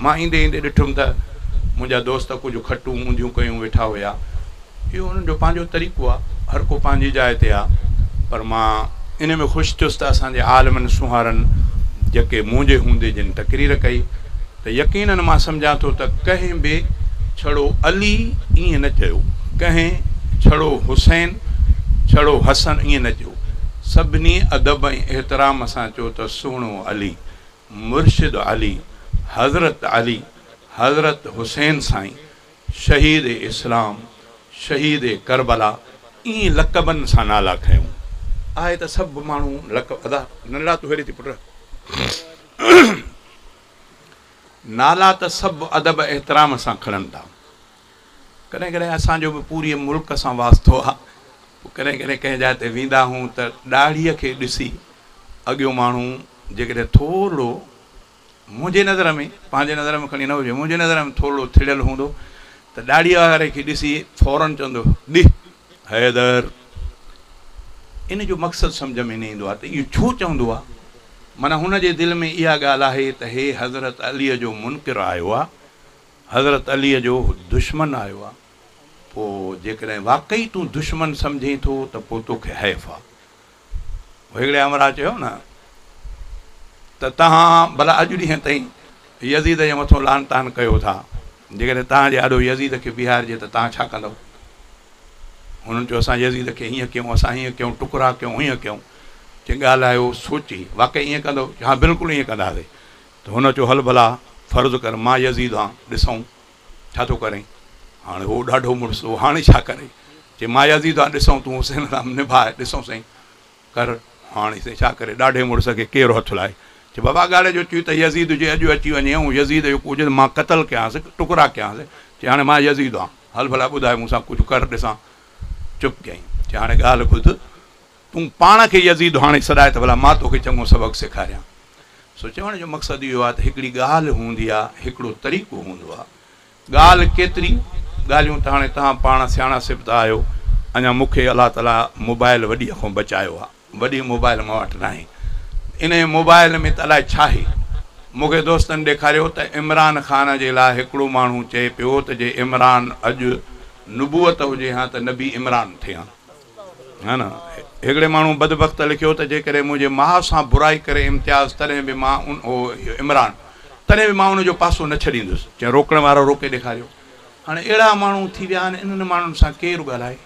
مان ايندي ايندي ڏٺم ته منهنجا دوست ڪجهه کٽون اونڌيون ڪيون ويٺا هيا. اهو انهن جو پنهنجو طريقو آ، هر ڪو پنهنجي جاء تي آ، پر مان ان ۾ خوش ٿيس ته اسان جي عالمن سونهارن جيڪي منهنجي هوندي جن تقرير ڪئي ته يقينن مان سمجهان ٿو ته ڪنهن به ڇڙو علي ائين نه چيو، ڪنهن ڇڙو حسين، ڇڙو حسن ائين نه چيو، سڀني ادب ۽ احترام سان چيو ته سهڻو علي، مرشد علي، حضرت علي، حضرت حسين سائين، شهيد اسلام، شهيد ڪربلا ائين لقبن سان نالا کنيو. آهي ته سڀ ماڻهو لقب ادا ننڍڙا تون هيڏي ٿي پٽ. نالا ته سڀ ادب احترام سان کڻن ٿا. ڪڏهن ڪڏهن اسان جو به پوري ملڪ سان واسطو آ. پوء ڪڏهن ڪڏهن ڪنهن جاء تي ويندا آهيون ته ڏاڙهيء کي ڏسي اڳيون ماڻهو جيڪڏهن ٿورڙو منهنجي نظر ۾، پنهنجي نظر ۾ کڻي نه هجي، منهنجي نظر ۾ ٿورڙو ٿڙيل هوندو ته ڏاڙهيء واري کي ڏسي فورن چوندو ڙي حيدر! ان جو مقصد سمجهه ۾ نه ايندو آهي ته اهو ڇو چوندو آهي؟ معنيٰ هن جي دل ۾ اها ڳالهه آهي ته هي حضرت عليء جو منڪر آيو آهي، حضرت عليء جو دشمن آيو آهي، پوء جيڪڏهن واقعي تون دشمن سمجهين ٿو ته پوء توکي حيف آهي. هڪڙي همراهه چيو نه ته توهان ڀلا اڄ ڏينهن تائين يزيد جي مٿون لعن طعن ڪيو ٿا، جيڪڏهن توهان جي آڏو يزيد کي بيهارجي ته توهان ڇا ڪندؤ؟ هنن چيو اسان يزيد کي هيئن ڪيون، اسان هيئن ڪيون، ٽڪرا ڪيون، هيئن ڪيون. چي ڳالهايو سوچي، واقعي ائين ڪندؤ؟ چي ها بلڪل ائين ڪنداسين. ته هن چيو هل ڀلا فرض ڪر مان يزيد هان، ڏسون ڇا ٿو ڪرين؟ هاڻي هو ڏاڍو مڙس هو، هاڻي ڇا ڪري؟ چي مان يزيد هان، ڏسون تون حسين سان نڀاء، ڏسون سائين ڪر. هاڻي سائين ڇا ڪري، ڏاڍي مڙس کي ڪير هٿ لائي؟ چي بابا ڳالهه جو چوي ته يزيد جي اڄ اچي وڃي ۽ يزيد جو ڪو هجي ته مان قتل ڪيانس، ٽڪرا ڪيانس. چي هاڻي مان يزيد هان، هل ڀلا ٻڌاء مون سان ڪجهه ڪر ڏسان. چپ ڪيائين. چي هاڻي ڳالهه ٻڌ، تون پاڻ کي يزيد هاڻي سڏاء ته ڀلا مان توکي چڱو سبق سيکاريان. سو چوڻ جو مقصد اهو آهي ته هڪڙي ڳالهه هوندي آهي، هڪڙو طريقو هوندو آهي. ڳالهه ڪيتري ڳالهيون ته هاڻي توهان پاڻ سياڻا سبتا آهيو، اڃا مون کي الله تعاليٰ موبائل وڏيء کان بچايو آهي، وڏي موبائل مان وٽ ناهي. انهيء موبائل ۾ ته الائي ڇاهي. مون کي دوستن ڏيکاريو ته عمران خان جي لاء هڪڙو ماڻهو چئي پيو ته جي عمران اڄ نبوت هجي هان ته نبي عمران ٿئي هان. ها نه؟ هڪڙي ماڻهو بدبخت لکيو ته جيڪڏهن منهنجي ماء سان برائي ڪري امتياز تڏهن به مان ان هو عمران تڏهن به مان ان جو پاسو نه ڇڏيندس. چيائين روڪڻ وارو روڪي ڏيکاريو. هاڻي اهڙا ماڻهو ٿي ويا آهن انهن ماڻهن سان ڪير ڳالهائي؟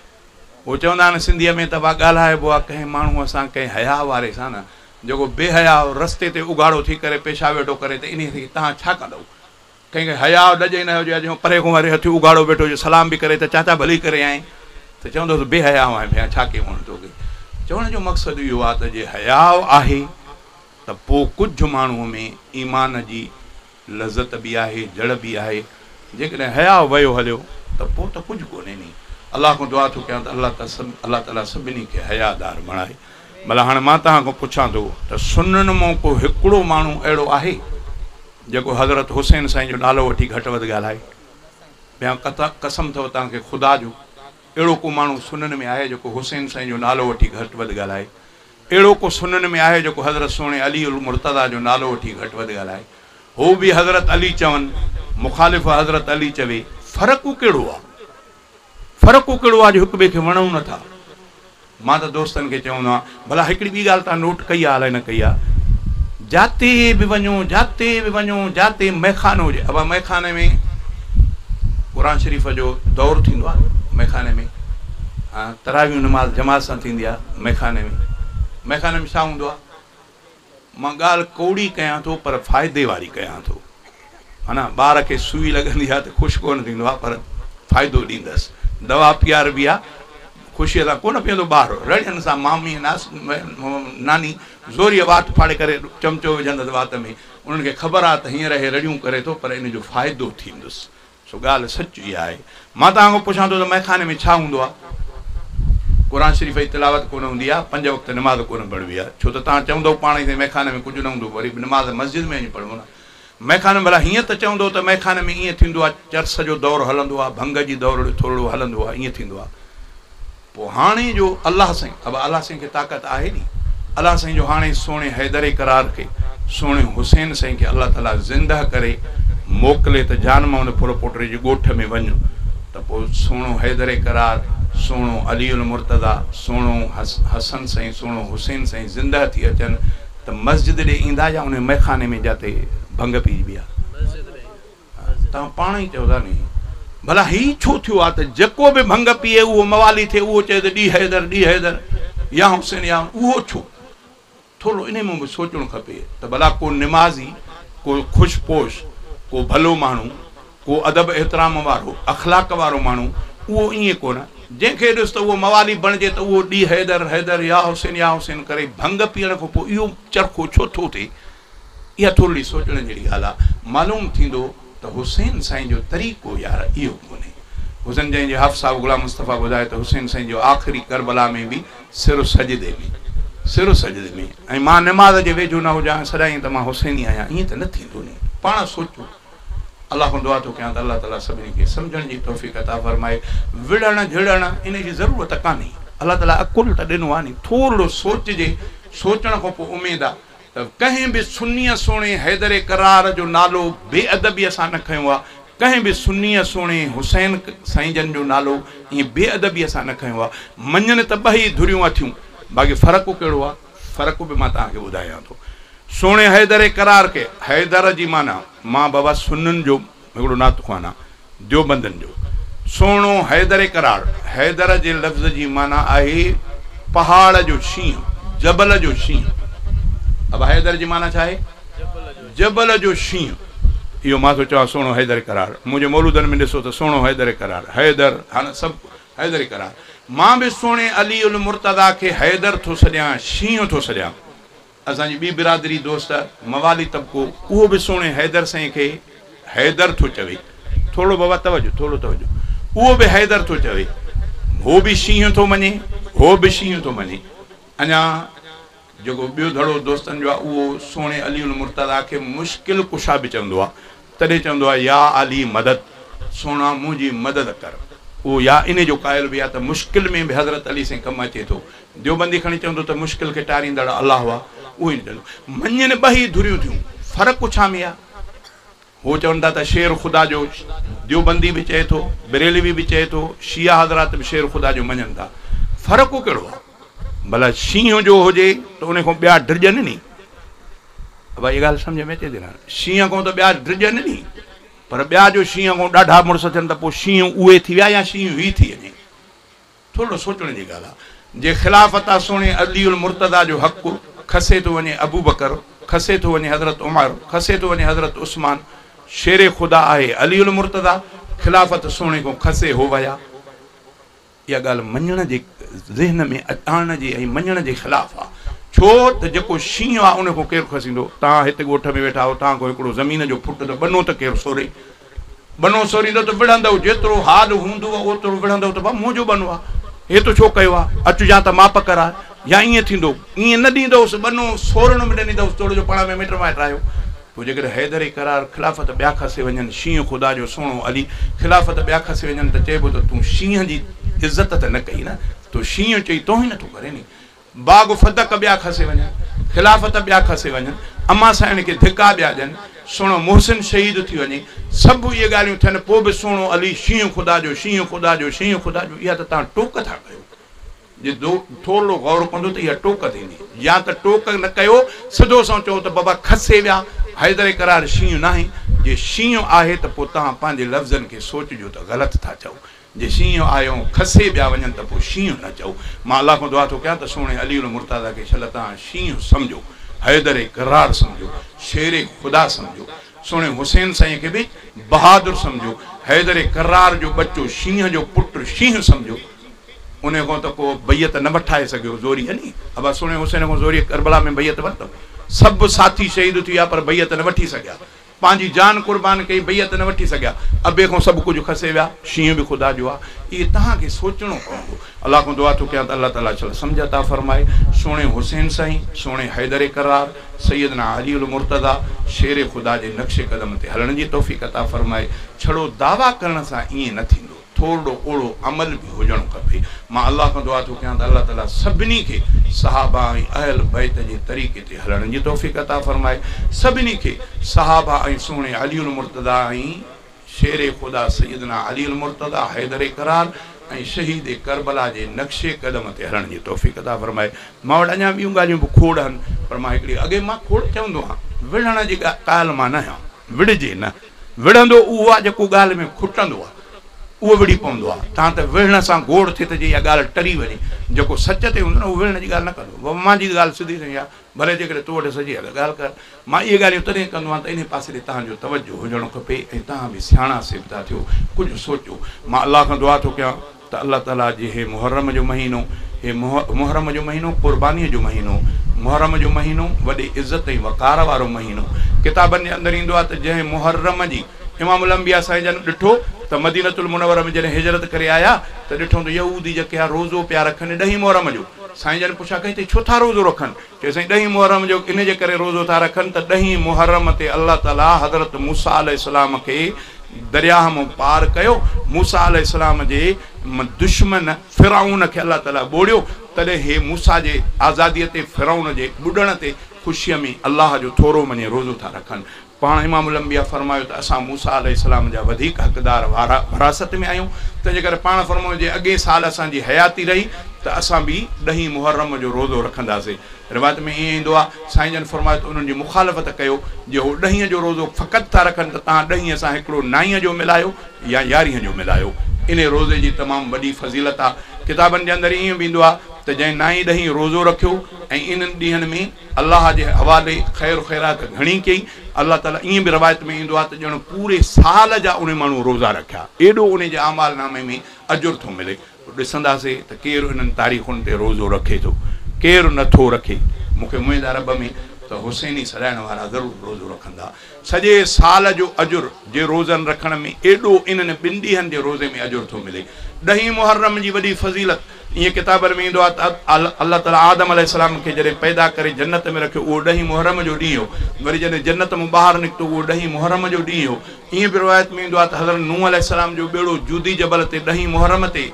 هو چوندا آهن سنڌيء ۾ ته وا ڳالهائبو آهي ڪنهن ماڻهوء سان ڪنهن حياء واري سان نه جيڪو بي حياء رستي تي اگهاڙو ٿي ڪري پيشاب ويٺو ڪري ته انهيء کي توهان ڇا ڪندؤ؟ ڪنهن کي حياء ڏج ئي نه هجي، اڄ پري کان وري هٿ اگهاڙو ويٺو هجي، سلام به ڪري ته چاچا ڀلي ڪري آئين ته چوندوس بي حياء آهين ڀيا ڇا ڪيون هاڻي توکي. چوڻ جو مقصد اهو آهي ته جي حياء آهي ته پوء ڪجهه ماڻهوء ۾ ايمان جي لذت به آهي، جڙ به آهي، جيڪڏهن حياء ويو هليو ته پوء ته ڪجهه ڪونهي ني. الله کان دعا ٿو ڪيان ته الله الله تعاليٰ سڀني کي حياء دار بڻائي. ڀلا هاڻي مان توهان کان پڇان ٿو ته سنن مان ڪو هڪڙو ماڻهو اهڙو آهي جيڪو حضرت حسين سائين جو نالو وٺي گهٽ وڌ ڳالهائي؟ ٻيا قسم اٿو توهان کي خدا جو اهڙو ڪو ماڻهو سنن ۾ آهي جيڪو حسين سائين جو نالو وٺي گهٽ وڌ ڳالهائي؟ اهڙو ڪو سنن ۾ آهي جيڪو حضرت سهڻي علي المرتضيٰ جو نالو وٺي گهٽ وڌ ڳالهائي؟ هو به حضرت علي چون، مخالف حضرت علي چوي، فرق ڪهڙو آ؟ فرق ڪهڙو آ جو هڪ ٻئي کي وڻون نه ٿا؟ مان ته دوستن کي چوندو آهيان، ڀلا هڪڙي ٻي ڳالهه توهان نوٽ ڪئي آ الائي نه ڪئي آ، جاتي به وڃو، جاتي به وڃو، جاتي مئخانو هجي، ابا مئخاني ۾ قرآن شريف جو دور ٿيندو آ مئخاني ۾ ها تراويح نماز جماعت سان ٿيندي آ مئخاني ۾، مئخاني ۾ ڇا هوندو آ؟ مان ڳالهه ڪوڙي ڪيان ٿو پر فائدي واري ڪيان ٿو. معنيٰ ٻار کي سوئي لڳندي آهي ته خوش ڪونه ٿيندو آهي پر فائدو ڏيندس. دوا پياربي آهي خوشيء سان ڪونه پيئندو ٻار. رڙين سان مامي ناني زوريء وات ڦاڙي ڪري چمچو وجهندس وات ۾. انهن کي خبر آهي ته هينئر هي رڙيون ڪري ٿو پر ان جو فائدو ٿيندس. سو ڳالهه سچ اها آهي. مان توهان کان پڇان ٿو ته مئخاني ۾ ڇا هوندو آهي؟ قرآن شريف جي تلاوت ڪونه هوندي آهي، پنج وقت نماز ڪونه پڙهبي آهي، ڇو ته توهان چوندؤ پاڻ ئي ته مئخاني ۾ ڪجهه نه هوندو، وري به نماز مسجد ۾ وڃي پڙهبو نه. مئخاني ۾ ڀلا هيئن ته چوندؤ ته مئخاني ۾ ائين ٿيندو آهي، چرس جو دور هلندو آهي، ڀنگ جي دور ٿورڙو هلندو آهي، ائين ٿيندو آهي. پوء هاڻي جو الله سائين، ابا الله سائين کي طاقت آهي ني، الله سائين جو هاڻي سهڻي حيدر ڪرار کي، سهڻي حسين سائين کي الله تعاليٰ زنده ڪري موڪلي ته جان محمد ڦلپوٽي جي ڳوٺ ۾ وڃ ته پوءِ سهڻو حيدر ڪرار، سهڻو علي المرتضيٰ، سهڻو حسن سائين، سهڻو حسين سائين زنده ٿي اچن ته مسجد ڏي ايندا يا ان ميخاني ۾ جاتي ڀنگ پيئبي آهي؟ توهان پاڻ ئي چئو ٿا ني ڀلا هي ڇو ٿيو آهي ته جيڪو به ڀنگ پيئي اهو موالي ٿئي، اهو چئي ته ڏي حيدر، ڏي حيدر، يا حسين يا، اهو ڇو؟ ٿورو ان ۾ به سوچڻ کپي ته ڀلا ڪو نمازي، ڪو خوشپوش، ڪو ڀلو ماڻهو، ڪو ادب احترام وارو، اخلاق وارو ماڻهو، اهو ائين ڪونه جنهن کي ڏس ته اهو موالي بڻجي ته اهو ڏي حيدر حيدر يا حسين يا حسين ڪري ڀنگ پيئڻ کان پوءِ اهو چرخو ڇو ٿو ٿئي؟ اها ٿوري سوچڻ جهڙي ڳالهه آهي. معلوم ٿيندو ته حسين سائين جو طريقو يار اهو ڪونهي. حسين جنهن جي حافظ صاحب غلام مصطفيٰ ٻڌايو ته حسين سائين جو آخري ڪربلا ۾ به سر سجدي ۾، سر سجدي ۾، ۽ مان نماز جي ويجهو نه هجان سڏائين ته مان حسيني آهيان، ائين ته نه ٿيندو ني. پاڻ سوچو. الله کان دعا ٿو ڪيان ته الله تعاليٰ سڀني کي سمجهڻ جي توفيق عطا فرمائي. وڙهڻ جهڙڻ ان جي ضرورت ڪانهي. الله تعاليٰ عقل ته ڏنو آهي ني، ٿورو سوچجي، سوچڻ کان پوءِ اميد آهي ته ڪنهن به سنيءَ سهڻي حيدر ڪرار جو نالو بي ادبيءَ سان نه کنيو آهي، ڪنهن به سنيءَ سهڻي حسين سائين جن جو نالو ائين بي ادبيءَ سان نه کنيو آهي. مڃن ته ٻئي ڌريون اٿيون، باقي فرق ڪهڙو آهي؟ فرق به مان توهان کي ٻڌايان ٿو. سهڻي حيدر ڪرار کي، حيدر جي معنيٰ مان بابا سنن جو هڪڙو نات خوان آهي، ديوبندن جو. سهڻو حيدر ڪرار، حيدر جي لفظ جي معنيٰ آهي پهاڙ جو شينهن، جبل جو شينهن. اب حيدر جي معنيٰ ڇا آهي؟ جبل جو شينهن. اهو مان ٿو چوان سهڻو حيدر ڪرار. منهنجي مولودن ۾ ڏسو ته سهڻو حيدر ڪرار، حيدر هاڻي سڀ حيدر ڪرار. مان به سهڻي علي المرتضيٰ کي حيدر ٿو سڏيان، شينهن ٿو سڏيان. اسان جي ٻي برادري دوست موالي طبقو اهو به سهڻي حيدر سائين کي حيدر ٿو چوي. ٿورو بابا توجو، ٿورو توجو. اهو به حيدر ٿو چوي، هو به شينهن ٿو مڃي، هو به شينهن ٿو مڃي. اڃا جيڪو ٻيو ڌڙو دوستن جو آهي اهو سهڻي علي المرتضيٰ کي مشڪل ڪشا به چوندو آهي، تڏهن چوندو آهي يا علي مدد، سهڻا منهنجي مدد ڪر. اهو يا ان جو قائل به آهي ته مشڪل ۾ به حضرت علي سائين ڪم اچي ٿو. ديوبندي کڻي چوندو ته مشڪل کي ٽاريندڙ الله آهي، اهو ئي چوندو. مڃن ٻئي ڌريون ٿيون، فرق ڇا ۾ آهي؟ هو چون ٿا ته شير خدا جو، ديوبندي به چئي ٿو، بريلوي به چئي ٿو، شيعا حضرات به شير خدا جو مڃن ٿا. فرق ڪهڙو آهي؟ ڀلا شينهن جو هجي ته ان کان ٻيا ڊڄن ني. ڀائي اها ڳالهه سمجهه ۾ اچي ٿي نه؟ شينهن کان ته ٻيا ڊڄن ني، پر ٻيا جو شينهن کان ڏاڍا مڙس ٿين ته پوءِ شينهن اهي ٿي ويا يا شينهن هي ٿي وڃي؟ ٿورو سوچڻ جي ڳالهه آهي. جي خلافت آهي سهڻي علي المرتضيٰ جو حق کسي ٿو وڃي ابو بڪر، کسي ٿو وڃي حضرت عمر، کسي ٿو وڃي حضرت عثمان، شير خدا آهي علي المرتضيٰ، خلافت سهڻي کان کسي هو ويا. اها ڳالهه مڃڻ جي ذهن ۾ آڻڻ جي ۽ مڃڻ جي خلاف آهي. ڇو ته جيڪو شينهن آهي ان کان ڪير کسيندو؟ توهان هتي ڳوٺ ۾ ويٺا آهيو، توهان کان هڪڙو زمين جو ڦٽ ته ٻنو ته ڪير سوري، ٻنو سوريندو ته وڙهندو، جيترو حال هوندو اوترو وڙهندو ته ڀاءُ منهنجو ٻنو آهي، هي ته ڇو ڪيو آهي، اچجان ته ماپ ڪرائي، يا ائين ٿيندو، ائين نه ڏيندوس ٻنو سورڻ ۾ نه ڏيندوس، توڙي جو پاڻ ۾ مٽ مائٽ آهيو. پوءِ جيڪڏهن حيدر ڪرار خلافت ٻيا کسي وڃن، شينهن خدا جو سهڻو علي خلافت ٻيا کسي وڃن ته چئبو ته تون شينهن جي عزت ته نه ڪئي نه، تون شينهن چئي تون ئي نٿو ڪري ني. باغ فدڪ ٻيا کسي وڃن، خلافت ٻيا کسي وڃن، اما سائين کي ڌڪا ٻيا ڏين، سهڻو محسن شهيد ٿي وڃي، سڀ اهي ڳالهيون ٿين، پوءِ به سهڻو علي شينهن خدا جو، شينهن خدا جو، شينهن خدا جو. اها ته توهان ٽوڪ ٿا ڪيو. جي ٿورو غور ڪندو ته اها ٽوڪ ٿيندي. يا ته ٽوڪ نه ڪيو، سڌو سان چئو ته بابا کسي ويا، حيدر ڪرار شينهن نه آهي. جي شينهن آهي ته پوءِ توهان پنهنجي لفظن کي سوچجو ته غلط ٿا چئو. جي شينهن آيو کسي ٻيا وڃن ته پوءِ شينهن نه چئو. مان الله کان دعا ٿو ڪيان ته سهڻي علي المرتضيٰ کي شل توهان شينهن سمجهو، حيدر ڪرار سمجهو، شير خدا سمجهو، سهڻي حسين سائين کي به بهادر سمجهو، حيدر ڪرار جو ٻچو شينهن جو پٽ شينهن سمجهو. ان کان ته ڪو بيعت نه وٺائي سگهيو زوريءَ ني. ابا سهڻي حسين کان زوريءَ ڪربلا ۾ بيعت ورتو، سڀ ساٿي شهيد ٿي ويا پر بيعت نه وٺي سگهيا، پنهنجي جان قربان ڪئي بيعت نه وٺي سگهيا، ابي کان سڀ ڪجهه کسي ويا، شينهن به خدا جو آهي. اهي توهان کي سوچڻو پوندو. الله کان دعا ٿو ڪيان ته الله تعاليٰ شل سمجهه عطا فرمائي. سهڻي حسين سائين، سهڻي حيدر ڪرار، سيدنا علي المرتضيٰ شير خدا جي نقش قدم تي هلڻ جي توفيق عطا فرمائي. ڇڙو دعويٰ ڪرڻ سان ائين نه ٿيندو. ٿورڙو اهڙو عمل به هجڻ کپي. مان الله کان دعا ٿو ڪيان ته الله تعاليٰ سڀني کي صحابه ۽ اهل بيت جي طريقي تي هلڻ جي توفيق عطا فرمائي. سڀني کي صحابه ۽ سهڻي علي المرتضيٰ ۽ شير خدا سيدنا علي المرتضيٰ حيدر ڪرار ۽ شهيد ڪربلا جي نقشي قدم تي هلڻ جي توفيق عطا فرمائي. مان وٽ اڃا ٻيون ڳالهيون به کوڙ آهن، پر مان هڪڙي اڳي مان کوڙ چوندو آهيان، وڙهڻ جي ڳالهه مان نه آهيان. وڙهجي نه، وڙهندو اهو آهي جيڪو ڳالهه ۾ کٽندو آهي، اهو وڙهي پوندو آهي. تان ته وڙهڻ سان گوڙ ٿئي ته جي اها ڳالهه ٽري وڃي. جيڪو سچ تي هوندو نه، اهو وڙهڻ جي ڳالهه نه ڪندو. بابا مانجي ڳالهه سڌي سنئين آهي، ڀلي جيڪڏهن تو وٽ سڄي آهي ته ڳالهه ڪر. مان اهي ڳالهيون تڏهن ڪندو آهيان ته انهي پاسي ڏي توهان جو توجه هجڻ کپي ۽ توهان به سياڻا سيبتا ٿيو، ڪجهه سوچو. مان الله کان دعا ٿو ڪيان ته الله تعاليٰ جي هي محرم جو مهينو، هي محرم جو مهينو قربانيء جو مهينو، محرم جو مهينو وڏي عزت ۽ وقار وارو مهينو، ڪتابن جي اندر ايندو آهي ته جنهن محرم جي امام الانبياء سائين جن ڏٺو ته مدينة المنوره ۾ جڏهن هجرت ڪري آيا ته ڏٺو ته يهودي جيڪي آ روزو پيا رکن ڏهين محرم جو، سائين جن پڇا ڪئي ته ڇو ٿا روزو رکن؟ چيو سائين ڏهين محرم جو ان جي ڪري روزو ٿا رکن ته ڏهين محرم تي الله تعاليٰ حضرت موسيٰ عليه السلام کي درياهه مان پار ڪيو، موسيٰ عليه السلام جي دشمن فرعون کي الله تعاليٰ ٻوڙيو، تڏهن هي موسيٰ جي آزاديء تي فرعون جي ٻڏڻ تي خوشيء ۾ الله جو ٿورو مڃي روزو ٿا رکن. پاڻ امام الانبياء فرمايو ته اسان موسيٰ عليه السلام جا وڌيڪ حقدار وراثت ۾ آهيون، تنهنجي ڪري پاڻ فرمايو جي اڳئين سال اسان جي حياتي رهي ته اسان به ڏهين محرم جو روزو رکنداسين. روايت ۾ ائين ايندو آهي سائين جن فرمايو ته انهن جي مخالفت ڪيو جي هو ڏهين جو روزو فقط ٿا رکن ته توهان ڏهين سان هڪڙو نائين جو ملايو يا يارهين جو ملايو. انهي روزي جي تمام وڏي فضيلت آهي. ڪتابن جي اندر ائين به ايندو آهي ته جنهن نائين ڏهين روزو رکيو ۽ انهن ڏينهن ۾ الله جي حوالي خير خيرات گهڻي ڪئي، الله تعاليٰ ائين به روايت ۾ ايندو آهي ته ڄڻ پوري سال جا انهي ماڻهوء روزا رکيا، ايڏو انهي جي اعمال نامي ۾ اجر ٿو ملي. پوء ڏسنداسين ته ڪير انهن تاريخن تي روزو رکي ٿو، ڪير نه ٿو رکي. مون کي اميد آهي رب ۾ ته حسيني سڏائڻ وارا ضرور روزو رکندا. سڄي سال جو اجر جي روزن رکڻ ۾ ايڏو انهن ٻن ڏينهن جي روزي ۾ اجر ٿو ملي. ڏهين محرم جي وڏي فضيلت ائين ڪتابن ۾ ايندو آهي ته الله تعاليٰ آدم عليه السلام کي جڏهن پيدا ڪري جنت ۾ رکيو اهو ڏهين محرم جو ڏينهن هو، وري جڏهن جنت مان ٻاهر نڪتو اهو ڏهين محرم جو ڏينهن هو. ائين به روايت ۾ ايندو آهي ته حضرت نوح عليه السلام جو ٻيڙو جودي جبل تي ڏهين محرم تي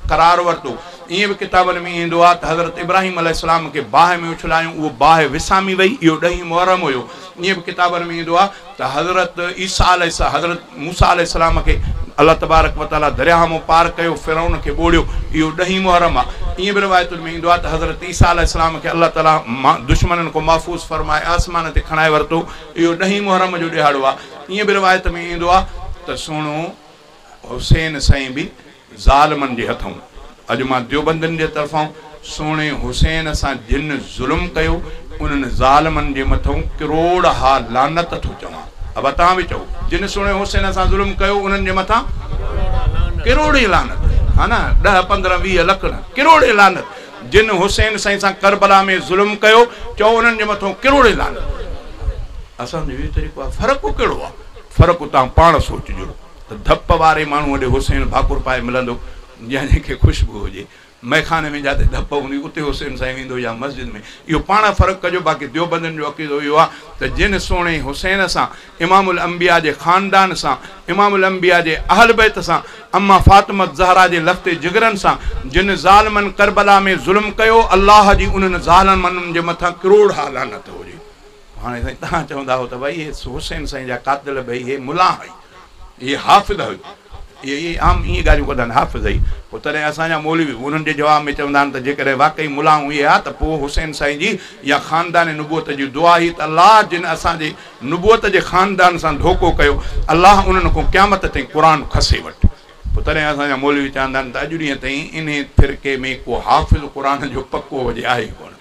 قرار ورتو. ائين به ڪتابن ۾ ايندو آهي ته حضرت ابراهيم عليه السلام کي باهه ۾ اڇلايون اهو باهه وسامي وئي اهو ڏهين محرم هيو. ائين به ڪتابن ۾ ايندو آهي ته حضرت عيسيٰ عليه السلام حضرت موسيٰ عليه السلام کي الله تبارڪ و تعاليٰ درياهه مان پار ڪيو فرعون کي ٻوڙيو اهو ڏهين محرم آهي. ائين به روايتن ۾ ايندو آهي ته حضرت عيسيٰ عليه السلام کي الله تعاليٰ دشمنن کان محفوظ فرمائي آسمان تي کڻائي ورتو اهو ڏهين محرم جو ڏهاڙو آهي. ائين به روايت ۾ ايندو آهي ته سهڻو حسين سائين به ظالمن جي هٿئون اڄ مان ديوبندين جي طرفان سهڻي حسين سان جن ظلم ڪيو انهن ظالمن جي مٿئون ڪروڙ ها لعنت ٿو چوان. ابا توهان به چئو جن سهڻي حسين سان ظلم ڪيو انهن جي مٿان ڪروڙين لعنت، ها نه ڏهه پندرهن 20 لک نه ڪروڙين لعنت. جن حسين سائين سان ڪربلا ۾ ظلم ڪيو چئو انهن جي مٿئون ڪروڙين لعنت. اسان جو اهو طريقو آهي. فرق ڪهڙو آهي؟ فرق توهان پاڻ سوچجو ته ڌپ واري ماڻهوء ڏي حسين ڀاڪر پائي ملندو يا جنهن کي خوشبو هجي. مئخاني ۾ جاتي ڌپ هوندي اتي حسين سائين ويندو يا مسجد ۾. اهو پاڻ فرق ڪجو. باقي ديوبندين جو عقيدو اهو آهي ته جن سهڻي حسين سان، امام الانبياء جي خاندان سان، امام الانبياء جي اهل بيت سان، اما فاطمه الزهرا جي لخت جگرن سان جن ظالمن ڪربلا ۾ ظلم ڪيو الله جي انهن ظالمن جي مٿان ڪروڙ ها لعنت هجي. هاڻي سائين توهان چوندا هو ته ڀائي اهي حسين سائين جا قاتل ڀئي اهي ملا هئي، اهي حافظ هئي، اهي عام ائين ڳالهيون ڪندا آهن حافظ هئي. پوء تڏهن اسان جا مولوي به انهن جي جواب ۾ چوندا آهن ته جيڪڏهن واقعي ملائون اهي ها ته پوء حسين سائين جي يا خاندان نبوت جي دعا هئي ته الله جن اسان جي نبوت جي خاندان سان ڌوڪو ڪيو الله انهن کان قيامت تائين قرآن کسي وٺ. پوء تڏهن اسان جا مولوي چوندا آهن ته اڄ ڏينهن تائين انهي فرقي ۾ ڪو حافظ قرآن جو پڪو هجي آهي ئي ڪونه.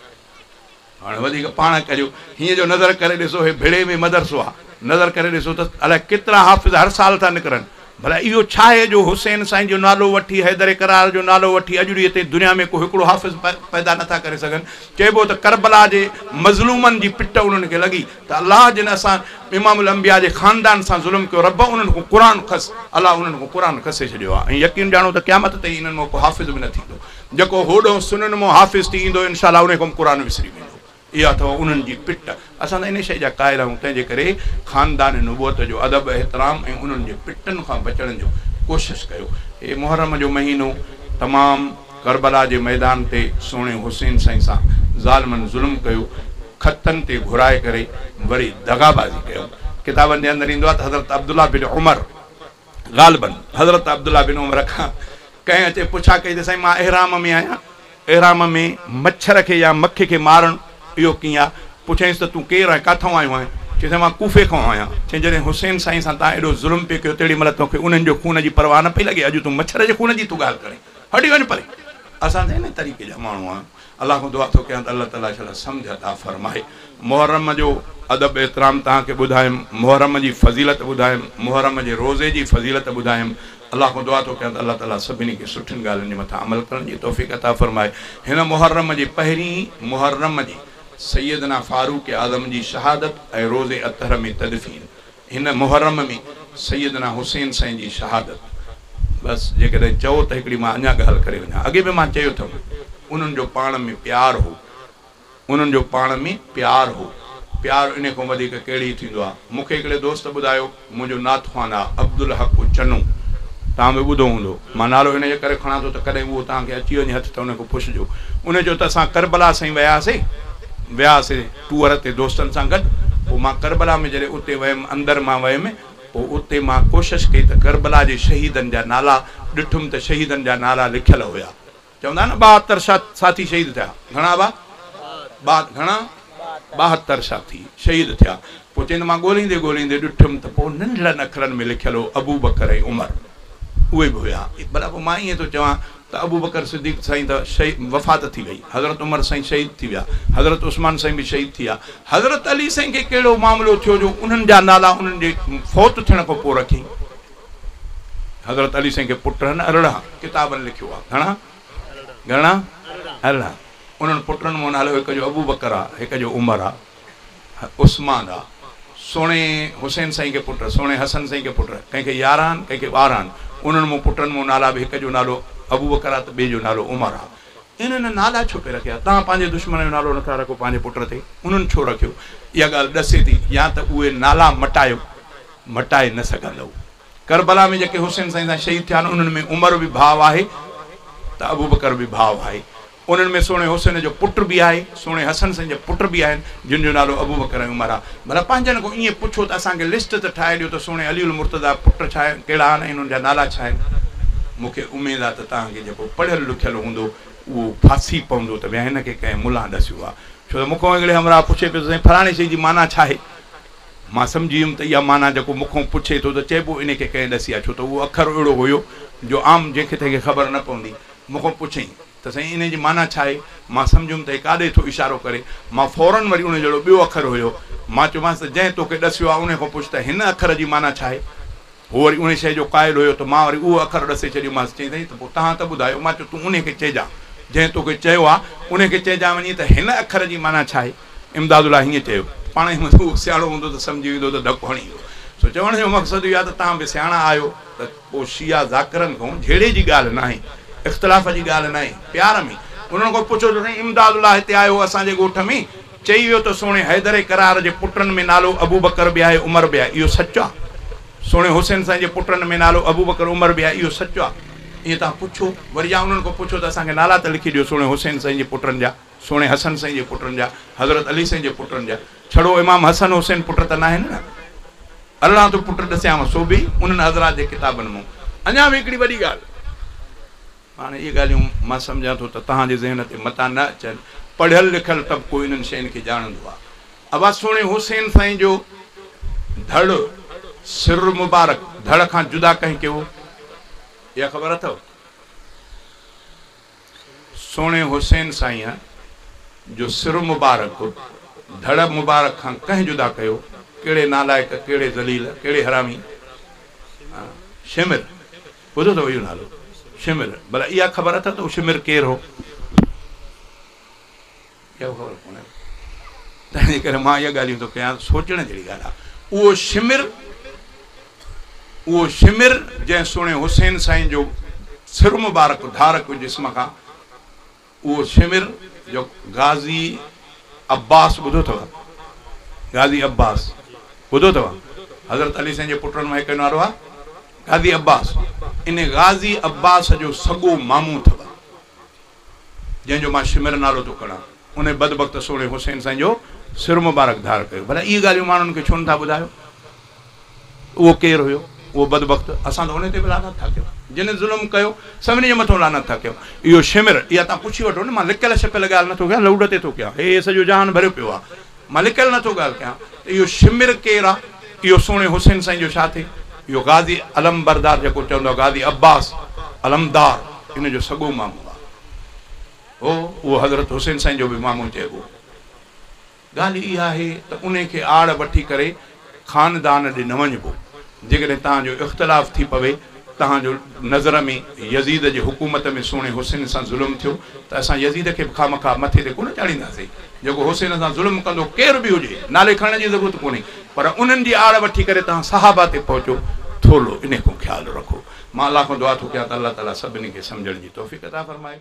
هاڻي وڌيڪ پاڻ ڪريو. هيئن جو نظر ڪري ڏسو هي ڀڙي ۾ مدرسو آ. نظر ڪري ڏسو ته الائي ڪيترا حافظ هر سال ٿا نڪرن. ڀلا اهو ڇا آهي جو حسين سائين جو نالو وٺي حيدر ڪرار جو نالو وٺي اڄ ڏينهن تائين دنيا ۾ ڪو هڪڙو حافظ پيدا نٿا ڪري سگهن. چئبو ته ڪربلا جي مظلومن جي پٽ انهن کي لڳي ته الله جن اسان امام الانبياء جي خاندان سان ظلم ڪيو رب انهن کان قرآن کس. الله انهن کان قرآن کسي ڇڏيو آ ۽ يقين ڄاڻو ته قيامت تائين انهن مان ڪو حافظ به نه ٿيندو. جيڪو هوڏهون سنن مان حافظ ٿي ايندو انشاء الله انهي کان به قرآن وسري ويندو. اها اٿو انهن جي پٽ. اسان ته انهي شيء جا قائل آهيون تنهن جي ڪري خاندان نبوت جو ادب احترام ۽ انهن جي پٽن کان بچڻ جو ڪوشش ڪيو. هي محرم جو مهينو تمام ڪربلا جي ميدان تي سهڻي حسين سائين سان ظالمن ظلم ڪيو، خطن تي گهرائي ڪري وري دغابازي ڪيائون. ڪتابن جي اندر ايندو آهي ته حضرت عبدالله بن عمر غالباً حضرت عبدالله بن عمر کان ڪنهن اچي پڇا ڪئي ته سائين مان احرام ۾ آهيان، احرام ۾ مڇر کي يا مکي کي مارڻ اهو ڪيئن آهي؟ پڇيائينس ته تون ڪير آهين، ڪاٿئون آيو آهين؟ چيائين سائين مان ڪوفي کان آهيان. چيائين جڏهن حسين سائين سان تان ايڏو ظلم پئي ڪيو تيڏي مهل توکي انهن جو خون جي پرواهه نه پئي لڳي، اڄ تون مڇر جي خون جي ٿو ڳالهه ڪرين، هٽي وڃ پري. اسان ته ان طريقي جا ماڻهو آهيون. الله کان دعا ٿو ڪيان ته الله تعاليٰ شال سمجهه عطا فرمائي. محرم جو ادب احترام توهان کي ٻڌايم، محرم جي فضيلت ٻڌايم، محرم جي روزي جي فضيلت ٻڌايم. الله کان دعا ٿو ڪيان ته الله تعاليٰ سڀني کي سٺين ڳالهين جي مٿان عمل ڪرڻ جي توفيق عطا فرمائي. هن محرم جي پهرين محرم جي سيدنا فاروق اعظم جي شهادت ۽ روض اطهر ۾ تدفين، هن محرم ۾ سيدنا حسين سائين جي شهادت. بس جيڪڏهن چئو ته هڪڙي مان اڃا ڳالهه ڪري وڃان. اڳي به مان چيو اٿم، انهن جو پاڻ ۾ پيار هو. انهن جو پاڻ ۾ پيار هو. پيار انهي کان وڌيڪ ڪهڙي ٿيندو آ. مون کي هڪڙي دوست ٻڌايو، منهنجو نعت خوان آ، عبدالحق چنو. توهان به ٻڌو هوندو. مان نالو انهي جي ڪري کڻان ٿو ته ڪڏهن اهو توهان کي اچي وڃي هٿ ته ان کان پڇجو. انهي چيو ته اسان ڪربلا سائين وياسي، وياسي ٽوئر تي دوستن سان گڏ. پوء مان ڪربلا ۾ جڏهن اتي ويم، اندر مان ويم، پوء اتي مان ڪوشش ڪئي ته ڪربلا جي شهيدن جا نالا ڏٺم ته شهيدن جا نالا لکيل هيا. چوندا آهن نه 72 ساٿي شهيد ٿيا. گهڻا ابا؟ گهڻا؟ 72 ساٿي شهيد ٿيا. پوء چئين ته مان ڳولهيندي ڳولهيندي ڏٺم ته پوء ننڍڙن اکرن ۾ لکيل هو ابوبڪر ۽ عمر اهي به هيا. ڀلا پوء مان ائين ٿو چوان ته ابوبڪر صديق سائين ته وفات ٿي وئي، حضرت عمر سائين شهيد ٿي ويا، حضرت عثمان سائين به شهيد ٿي ويا، حضرت علي سائين کي ڪهڙو معاملو ٿيو جو انهن جا نالا انهن جي فوت ٿيڻ کان پوء رکيائين؟ حضرت علي سائين کي پٽ هن 18، ڪتابن لکيو آ. گهڻا؟ گهڻا؟ 18. انهن پٽن مان نالو هڪ جو ابوبڪر آ، هڪ جو عمر آ، عثمان آ. سهڻي حسين سائين کي پٽ، سهڻي حسن سائين کي پٽ، ڪنهن کي 11، ڪنهن کي 12. انهن مان پٽن مان نالا به هڪ جو نالو ابوبڪر آ ته ٻئي جو نالو عمر آ. انهن نالا ڇو پئي رکيا؟ توهان پنهنجي دشمن جو نالو نٿا رکو پنهنجي پٽ تي، انهن ڇو رکيو؟ اها ڳالهه ڏسي ٿي يا ته اهي نالا مٽايو، مٽائي نه سگهندؤ. ڪربلا ۾ جيڪي حسين سائين سان شهيد ٿيا آهن انهن ۾ عمر به ڀاء آهي ته ابوبڪر به ڀاء آهي. انهن ۾ سهڻي حسين جو پٽ به آهي، سهڻي حسن سائين جا پٽ به آهن جن جو نالو ابوبڪر ۽ عمر آهي. ڀلا پنهنجن کان ائين پڇو ته اسان کي لسٽ ته ٺاهي ڏيو ته سهڻي علي المرتضيٰ پٽ ڇا ڪهڙا آهن ۽ انهن جا نالا ڇا آهن. مون کي اميد آهي ته توهان کي جيڪو پڙهيل لکيل هوندو اهو ڦاسي پوندو ته ويا هن کي ڪنهن ملان ڏسيو آهي. ڇو ته مون کان هڪڙي همراهه پڇي پيو ته سائين فلاڻي شيء جي معنيٰ ڇا آهي؟ مان سمجهي ويم ته اها معنيٰ جيڪو مون کان پڇي ٿو ته چئبو انهي کي ڪنهن ڏسي آهي، ڇو ته اهو اکر اهڙو هيو جو عام جنهن کي تنهن کي خبر نه پوندي. مون کان پڇيائين ته سائين انهي جي معنيٰ ڇا آهي؟ مان سمجهيم ته هي ڪاڏي ٿو اشارو ڪري. مان فوراً وري ان جهڙو ٻيو اکر هيو. مان چيومانس ته جنهن توکي ڏسيو آهي انهي کان پڇ ته هن اکر جي معنيٰ ڇا آهي؟ هو وري انهي شيء جو قائل هيو ته مان وري اهو اکر ڏسي ڇڏيومانس. چيائين سائين ته پوء توهان ته ٻڌايو. مان چيو تون انهي کي چئجان جنهن توکي چيو آهي انهي کي چئجان وڃي ته هن اکر جي معنيٰ ڇا آهي؟ امداد الله هيئن چيو. پاڻ ئي هو سياڻو هوندو ته سمجهي ويندو ته ڌڪ هڻي ويو. سو چوڻ جو مقصد اهو آهي ته توهان به سياڻا آهيو ته پوء شيعا ذاڪرن کان جهيڙي جي ڳالهه ناهي، اختلاف جي ڳالهه ناهي، پيار ۾ انهن کان پڇو ته سائين امداد الله هتي آيو هو اسان جي ڳوٺ ۾ چئي ويو ته سهڻي حيدر ڪرار جي پٽن ۾ نالو ابوبڪر به آهي عمر به آهي اهو سچ آهي؟ سهڻي حسين سائين جي پٽن ۾ نالو ابوبڪر عمر به آهي اهو سچ آهي؟ ائين توهان پڇو وري يا انهن کان پڇو ته اسان کي نالا ته لکي ڏيو سهڻي حسين سائين جي پٽن جا. سهڻي حسن سائين جي پٽن جا، حضرت علي سائين جي پٽن جا، ڇڙو امام حسن حسين پٽ ته ناهن نه؟ 18 ٿو پٽ ڏسيانو سو به انهن حضرات جي ڪتابن مون. اڃا به هڪڙي وڏي ڳالهه، هاڻي اهي ڳالهيون مان سمجهان ٿو ته توهان جي ذهن تي متان نه اچن، پڙهيل لکيل طبقو انهن شين کي ڄاڻندو آهي. ابا سهڻي حسين سائين جو ڌڙ، سر مبارڪ، ڌڙ کان جدا ڪنهن ڪيو؟ اها خبر اٿو؟ سهڻي حسين سائينء جو سر مبارڪ ڌڙ مبارڪ کان ڪنهن جدا ڪيو؟ ڪهڙي نالائق، ڪهڙي ذليل، ڪهڙي حرامي؟ شمر، ٻڌو اٿو اهو نالو؟ شمر، ڀلا اها خبر اٿو ته اهو شمر ڪير هو؟ اها به خبر ڪونهي. تنهن جي ڪري مان اها ڳالهيون ٿو ڪيان، سوچڻ جهڙي ڳالهه آهي. اهو شمر، اهو شمر جنهن سهڻي حسين سائين جو سر مبارڪ ڌار ڪيو جسم کان، اهو شمر جو غازي عباس ٻڌو اٿو؟ غازي عباس ٻڌو اٿو؟ حضرت علي سائين جي پٽن مان هڪ جو نالو آهي غازي عباس، ان غازي عباس جو سڳو مامو اٿو، جنهن جو مان شمر نالو ٿو کڻان، ان بدبخت سهڻي حسين سائين جو سر مبارڪ ڌار ڪيو. ڀلا اهي ڳالهيون ماڻهن کي ڇو نٿا ٻڌايو؟ اهو ڪير هيو اهو بدبخت؟ اسان ته ان تي به لعنت ٿا ڪيون، جن ظلم ڪيو سڀني جي مٿان لعنت ٿا ڪيون. اهو شمر، اها توهان پڇي وٺو نه، مان لڪيل ڇپيل ڳالهه نٿو ڪيان، لوڊ تي ٿو ڪيان، هي سڄو جهان ڀريو پيو آهي، مان لڪيل نٿو ڳالهه ڪيان ته اهو شمر ڪير آهي؟ اهو سهڻي حسين سائين جو ڇا ٿئي؟ اهو غازي علم بردار جيڪو چوندو آهي، غازي عباس علمدار، ان جو سڳو مامو آهي. هو اهو حضرت حسين سائين جو به مامو چئبو. ڳالهه اها آهي ته انهي کي آڙ وٺي ڪري خاندان ڏي نه وڃبو. جيڪڏهن توهان جو اختلاف ٿي پوي، توهان جو نظر ۾ يزيد جي حڪومت ۾ سهڻي حسين سان ظلم ٿيو ته اسان يزيد کي به خوامخواه مٿي تي ڪونه چاڙهينداسين. جيڪو حسين سان ظلم ڪندو ڪير به هجي، نالي کڻڻ جي ضرورت ڪونهي، پر انهن جي آڙ وٺي ڪري توهان صحابه تي پهچو، ٿورڙو انهي کان خيال رکو. مان الله کان دعا ٿو ڪيان ته الله تعاليٰ سڀني کي سمجهڻ جي توفيق عطا فرمائي.